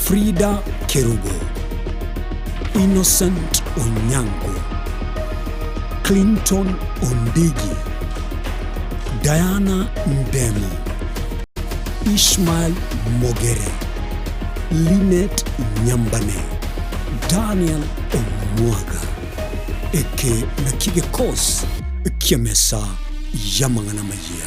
Frida Kerubo, Innocent Onyango, Clinton Ondigi, Diana Ndemo, Ishmael Mogere, Linet Nyambane, Daniel Omwaga. Eke nakio gekosi ki'emesa y'amang'ana amayia.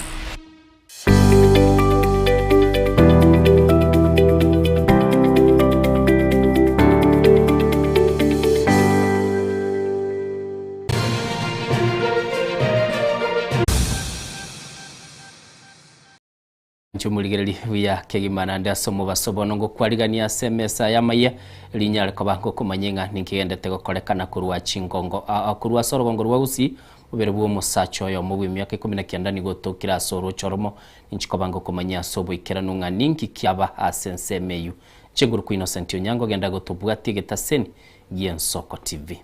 Inche omorigereria buya kegima naende ase omobaso bono ngokwarigania ase emesa y'amayia, rinyare koba ngokomanya ng'a ninki gendete gokorekana korwa chingongo aa korwa ase orogongo rwa Gusii, Mobere bw'omosacha oyomo bw'emiaka ikomi na kianda nigo otokire ase orooche oromo, ninche koba ngokomanyia ase oboikeranu ng'a ninki kiaba ase ensemo eyio. Inche ngorokwa Innocent Onyango, genda gotobwatia egetaseni gi'Ensoko TV.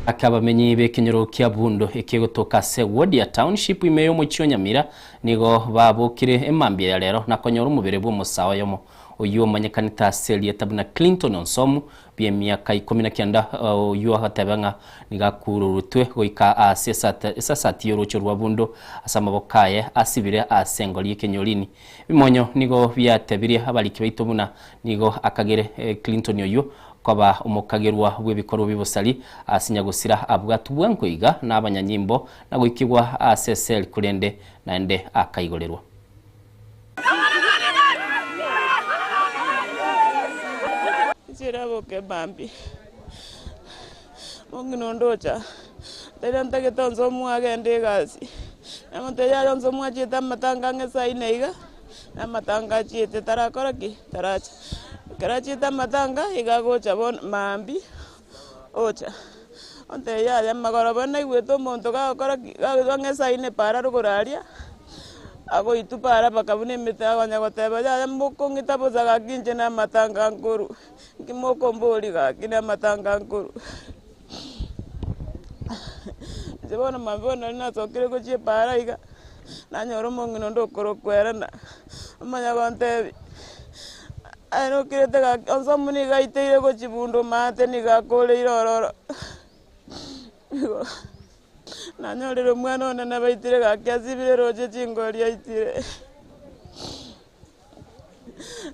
Ake abamenyi b'ekenyoro kia Bundo ekegotoka ase ward ya Township ime y'omochie o Nyamira nigo babokire emambia ya rero na konyora omobere bw'omosae oyomo oyio omanyekanete ase erieta buna Clinton Onsomu bi'emiaka ikomi na kianda oyio agateba ng'a nigo akururutwe goika ase esasati y'oroche rwa Bundo ase amaboko aye asibire ase engori y'ekenyorini. Ebimonyo nigo biatebirie abariki baito buna nigo akagere Clinton oyio koba omokagerwa bw'ebikorwa bi'obosari ase nyagosira abwatwe bwango iga nabanyanyimbo na goikigwa ase eseli korende naende akaigorerwa. Inche naboka emambia, omong'ina onde ocha, nteria ntagete onsi omwagende egasi, namotebia yaya onsi omwachiete amatanga ang'e saa ine iga, na amatanga achiete tarakora ki? Taracha. Ekero achiete amatanga, iga agocha bono maambia, ocha, ontebia yaya magoroba naigwete omonto gagokora ki? Gagocha ang'e saa ine para rogoro aria, agoitwa para mpaka buna emete akonya goteba yaya mokong'ita bosa gaki inche na amatanga nkorwa, nki mokomboria gaki na amatanga nkorwa. Inche bono mambia bono nari nasokire gochia epaara iga, nanyora omong'ina onde okorokwa Elena, omanya gontebia, aye nokirete gaki onsi omo nigo aiteire gochia bunda omanyete nigo akoreire ororo. Igo nanyorire omwana one nabaitire gaki asibire roche chingori aitire.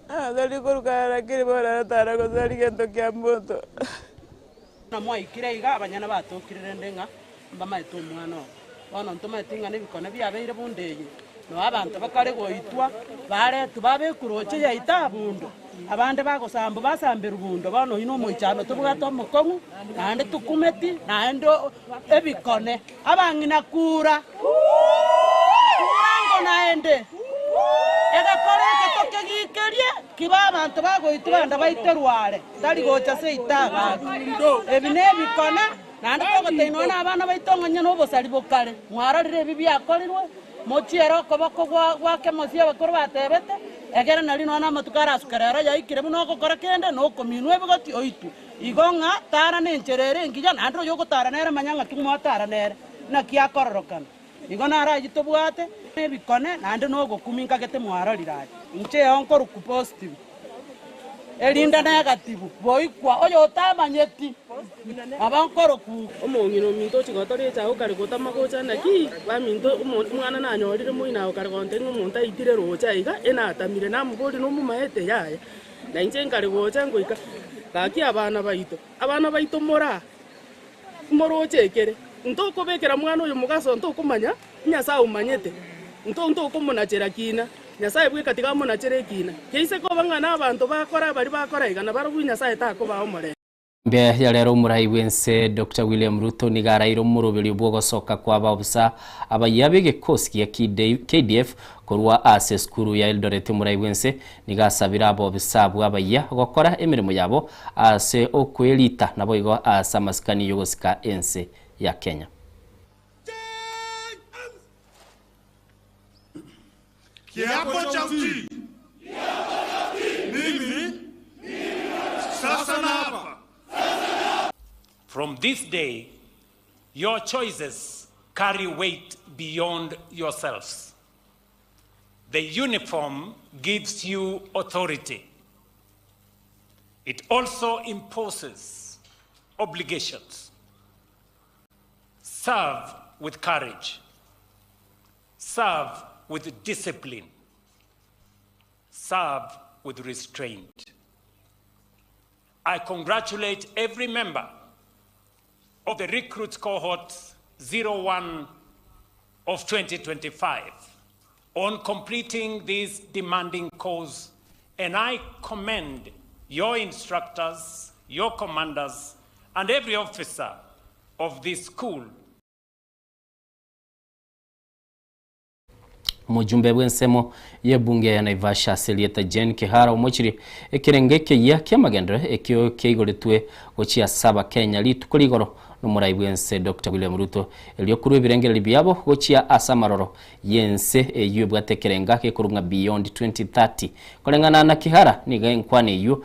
Tari koruka aya lakini bono ere tara gosari gento kia monto. Buna mwaikire iga, abanyene batokire rende ng'a mbamaete omwana obo. Bono ntomaeti ng'a nebikone biabeire bunda eye, noo abanto bakare goitwa, baretwe babekwe roche yaito abundo, abande bagosambwa basamberwe bundo. Bono oyio nomoichano tobwate omokong'u, naende tokumeti, naende ebikone. Abang'ina kura, kura ngo naende, egekora eke tokegikerie, kibe abanto bagoitwa bande baiterwe are, tari gocha seito agake. Ebi nebikone, naende togotebi nonya nabana baito ng'a onye nobosari bokare, mwarorire ebi biakorirwe, mochiere okoboko gwa kemosi abakoro batebete, egere nario nonya namatuko arasuke rero yaikire buna ogokora kende, na okominwa ebigoti oitwe. Igo ng'a tara nenchera ere engiya, naende oyogotara nere manya ng'a timwatara nere, naki akororokana. Igo naro ayio tobwate nebikone, naende nogokumia nkagete mwarorire aya. Inche eo nkorokwa positive, erinde negative, boikwa oyotamanyeti nabo nkorokwa. Omong'ina ominto ochia gotora echae okare gotama gocha naki baminto omwana nanyorire moino aye okare gontebia ng'a omonto aitire roche aiga enatamire namoborie nomomaete yaya. Na inche nkare gocha ngoika, gaki abana baito, abana baito moraa, moroche ekere, ntokobekera mwana oyo mogaso ntokomanya, Nyasae omanyete, nto ntokomonachera kina, Nyasae bweka tiga amonachere ekina, keise koba ng'a nabanto bakora baria bakora iga, nabarobwo Nyasae takobaa omorembe. Mbuya ya rero omorai bw'ense Doctor William Ruto nigo araire omoroberio bw'ogosoka kwa abaofisa abayia b'egekosi gia KDF korwa ase esukuru ya Eldoret. Omorai bw'ense nigo asabire abaofisa abwo abayia gokora emeremo yabo ase okwerita naboigo ase amasikani y'ogosika ense ya Kenya. Kiapo cha utii. Mimi sasa naapa. From this day, your choices carry weight beyond yourselves. The uniform gives you authority. It also imposes obligations. Serve with courage. Serve with discipline. Serve with restraint. I congratulate every member of the recruits cohort 01 of 2025 on completing this demanding course, and I commend your instructors, your commanders, and every officer of this school. Omojumbe bw'ensemo y'ebunge ya Naivasha ase erieta Jane Kihara omochire ekerengo ekeyia ki'amagenderero ekio kiaigoretwe gochia ase Abakenya rituko rigoro nomorai bw'ense Doctor William Ruto erio korwa ebirengererio biabo gochia ase amaroro y'ense eyio ebwate ekerenga gekorwa ng'a Beyond 2030. Koreng'ana na Kihara nigo enkwana eyio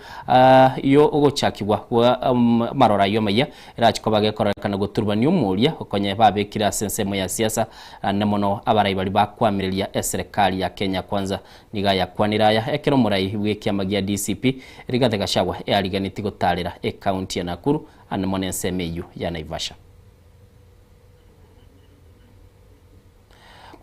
yo ogochakigwa gwa amaroro ayio amayia erache koba gekororekana goturubania omoria okonye babekire ase ensemo ya siasa Naende mono abarai baria bakwamireria eserekari ya Kenya Kwanza nigo ayakwanire aya ekero omorai bw'ekiama gia DCP Rigathi Gachagua eariganetie gotarera ecounty ya Nakuru ande mono ensemo eyio ya Naivasha.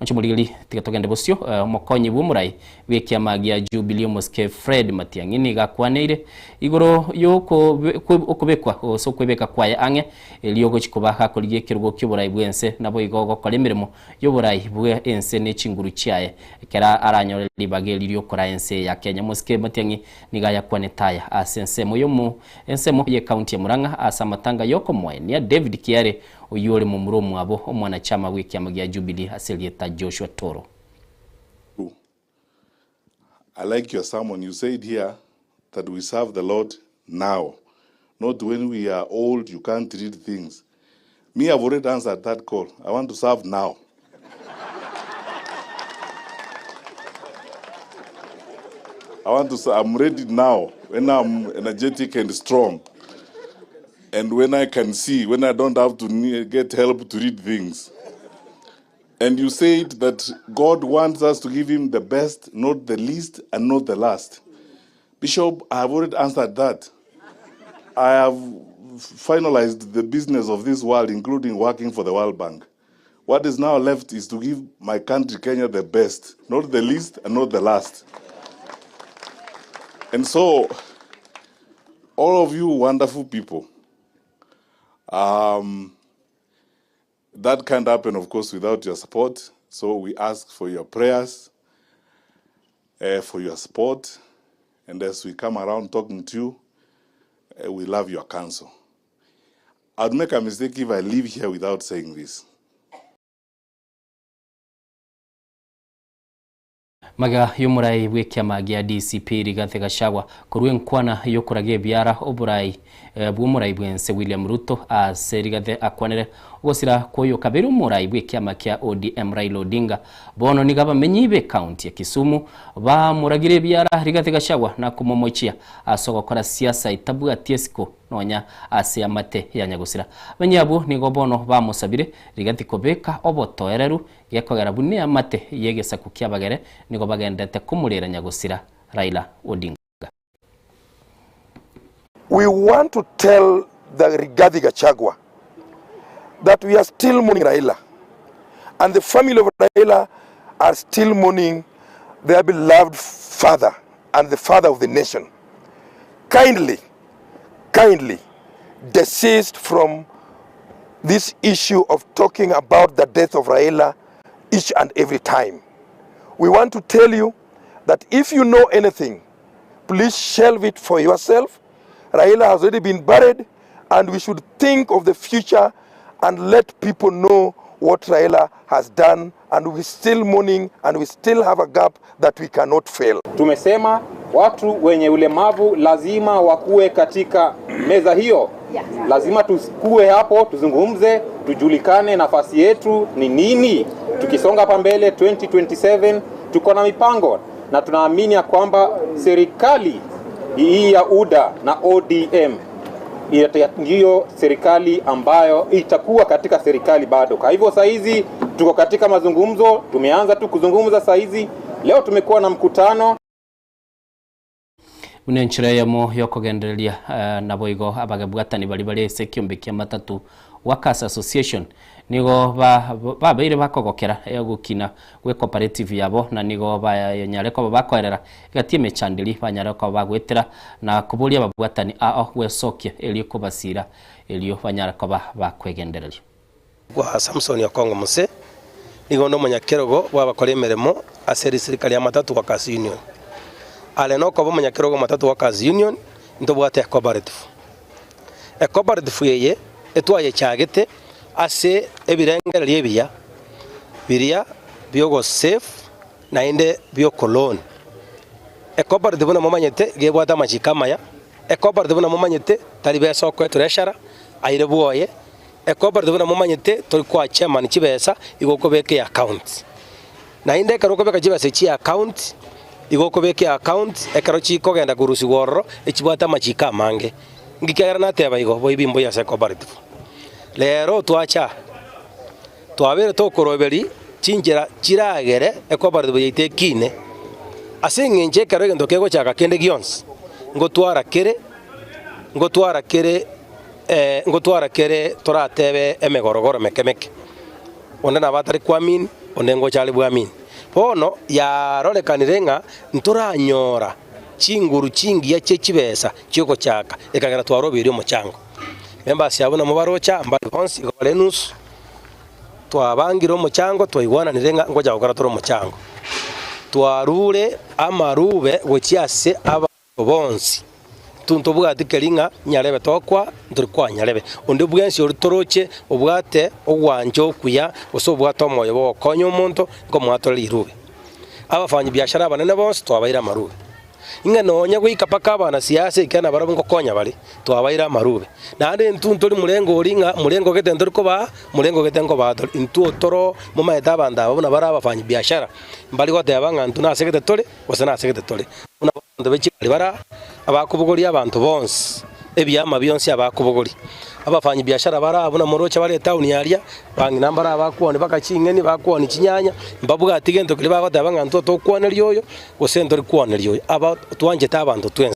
Moche morigererie tiga togende bosio omokonyi bw'omorai bw'ekiama gia Jubilee omosike Fred Matiang'i nigo akwaneire igoro y'okobekwa gose okwebeka kwaye ang'e Erio ogochia koba gakorigia ekerogo ki'oborai bw'ense, naboigo ogokora emeremo y'oborai bw'ense ne chinguru chiaye, ekero aranyore ribaga eri ri'okoraa ense eye ya Kenya. Omosike Matiang'i nigo ayakwanete aya ase ensemo y'omo ensemo y'ecounty ya Murang'a ase amatanga y'okomoenia David Kiare oyio ore momura omwabo omwanachama bw'ekiama gia Jubilee ase erieta Joshua Toro. I like your sermon. You said here that we serve the Lord now, not when we are old, you can't read things. Me, I've already answered that call. I want to serve now. I want to say I'm ready now when I'm energetic and strong. And when I can see, when I don't have to get help to read things. And you said that God wants us to give him the best, not the least, and not the last. Bishop, I have already answered that. I have finalized the business of this world, including working for the World Bank. What is now left is to give my country, Kenya, the best, not the least and not the last. And so, all of you wonderful people, um, that can't happen, of course, without your support. So we ask for your prayers, uh, for your support. And as we come around talking to you, uh, we love your counsel. I'd make a mistake if I leave here without saying this. Magega y'omorai bw'ekiama gia DCP Rigathi Gachagua korwa enkwana y'okoraga ebiara oborai bw'omorai bw'ense William Ruto ase Rigathi akwanere ogosira kw'oyokabere omorai bw'ekiama kia ODM Raila Odinga. Bono nigo abamenyi b'ecounty ya Kisumu bamoragire ebiara Rigathi Gachagua na komomochia ase ogokora siasa etabwati esiko nonya ase amate ya nyagosira. Abamenyi abwo nigo bono bamosabire Rigathi kobeka obotoereru Gekogera buna eamate y'egesaku ki'abagere nigo bagenderete komorera nyagosira Raila Odinga. We want to tell the Rigathi Gachagua that we are still mourning Raila and the family of Raila are still mourning their beloved father and the father of the nation. Kindly, kindly desist from this issue of talking about the death of Raila each and every time. We want to tell you that if you know anything, please shelve it for yourself. Raila has already been buried and we should think of the future and let people know what Raila has done and we still mourning and we still have a gap that we cannot fill. Tumesema watu wenye ulemavu lazima wakuwe katika meza hiyo, lazima tukue hapo, tuzungumze, tujulikane nafasi yetu ni nini. Tukisonga hapa mbele 2027 tuko na mipango na tunaamini ya kwamba serikali hii ya UDA na ODM Ndiyo serikali ambayo itakuwa katika serikali bado. Kwa hivyo saa hizi tuko katika mazungumzo, tumeanza tu kuzungumza saa hizi. Leo tumekuwa na mkutano. Buna enchera eyemo y'okogendereria naboigo abagebwatani baria bare ase ekiombe kia Matatu Workers Association nigo babeire bakogokera ogokina gwe cooperative yabo na nigo banyare koba bakoerera egati emechanderi banyare koba bagoetera na koboria ababwatani ao gwesokia erio kobasira erio banyare koba bakwegendereria. Gwa Samson Okong'o Mose, nigo onde omonyakerogo bw'abakora emeremo ase risirika ria Matatu Workers Union. Are nokoba omonyakerogo Matatu Workers Union, ntobwate ecooperative. Ecooperative eye etwayechagete ase ebirengererio ebiya biria bi'ogosave naende bi'okoloan. Ecooperative buna momanyete iga ebwate amachiko amaya, ecooperative buna momanyete tari besa okoetora eshara aire bwoye. Ecooperative buna momanyete tori koa chairman chibesa igo okobeka eaccount. Naende ekero okobeka chibesa echi eaccount, igo okobeka eaccount ekero chikogenda korusigwa ororo echibwate amachiko amange. Nki kiagera nateba igo? Boibi mbuya ase ecooperative. Rero twacha aa, twabeire tokoroberia chinchera chiragere ecooperative yaito ekine, ase eng'encho ekero egento kegochaka kende gionsi, ngotwara kere, ngotwara kere. Ngotwara kere toratebe emegorogoro meke meke, onde nabo atari kuamini, onde ngocha are bwamini. Bono yarorekanire ng'a ntoranyora chinguru chingiya chie chibesa chi'ogochaka, ekagera twarobeirie omochango. Members abwo namo barocha mbare bonsi igo bare enusu, twabangire omochango twaigwananire ng'a ngocha gokora tore omochango. Twarure amarube gochia ase aba. Bonsi. Intwe ntobwati keri ng'a nyarebe tokwa, ntori kwa nyarebe. Onde bwensi oria toroche obwate ogwancha okuya, gose obwate omoyo bw'ogokonya omonto, nkomoatore rirube. Abafanyi biashara abanene bonsi twabaire amarube. Ing'a nonya goika mpaka abanasiasa ekiagera nabarabwo ngokonya bare, twabaire amarube. Naende intwe ntori morengo oria ng'a morengo gete ntori kobaa, morengo gete nkobaa tore. Intwe toro momaete abanto aba buna bare abafanyi biashara, mbari goteba ng'a intwe nase gete tore, gose nase gete tore. Buna abanto be chigari bare abakobogoria abanto bonsi, ebiama bionsi abakobogoria. Abafanyi biashara bare abwo namoroche bare etaoni aria, bang'ina mbare abakwoni baka ching'eni, bakwoni chinyanya, mbabwati gento keria bagoteba ng'a intwe tokwaneria oyo, gose ntori kwaneria oyo. Aba twanchete abanto twensi.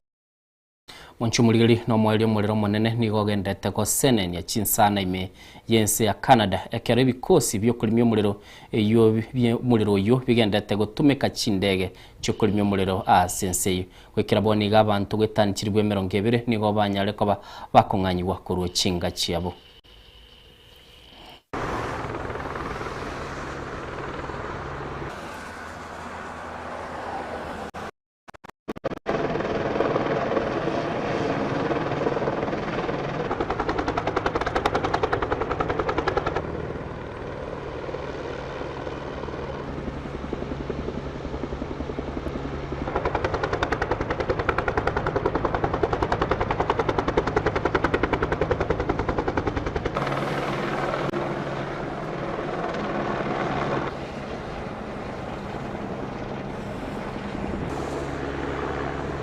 Monche omorigeri na omoerio omorero omonene nigo ogenderete gosenenia chinsana ime y'ense ya Canada ekero ebikosi bi'okorimia omorero eyio omorero oyio bigenderete gotumeka chindege chi'okorimia omorero ase ense eyio. Goikera bono iga abanto goetania chilifu emerongo ebere nigo banyare koba bakong'anyigwa korwa chinka chiabo.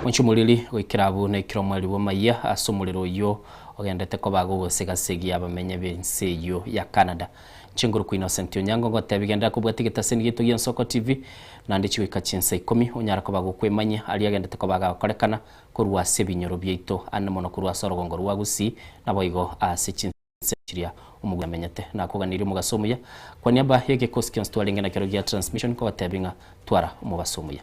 Monchumoriri goikera abwo naikire omweri bw'amayia ase omorero oyio ogendete koba gogosega-segia abamenyi b'ense eyio ya Canada. Chinguru kwa Innocent Onyango ngotebi genderera kobwatia egetaseni giaito gia Nsoko TV naende chigoika chinsa ikomi onyare koba gokwemanyia aria agendete koba agakorekana korwa ase ebinyoro biaito ande mono korwa ase orogongo rwa Gusii naboigo ase chinsa chiria omogwenia amenyete. Nakoganirie omogaso omuya kwa niaba y'egekosi kionsi twarenge nakero gia transmission kogotebi ng'a twara omobaso omuya.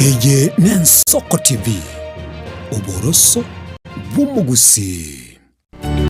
Eye n'Ensoko TV, oboroso bw'omogusii.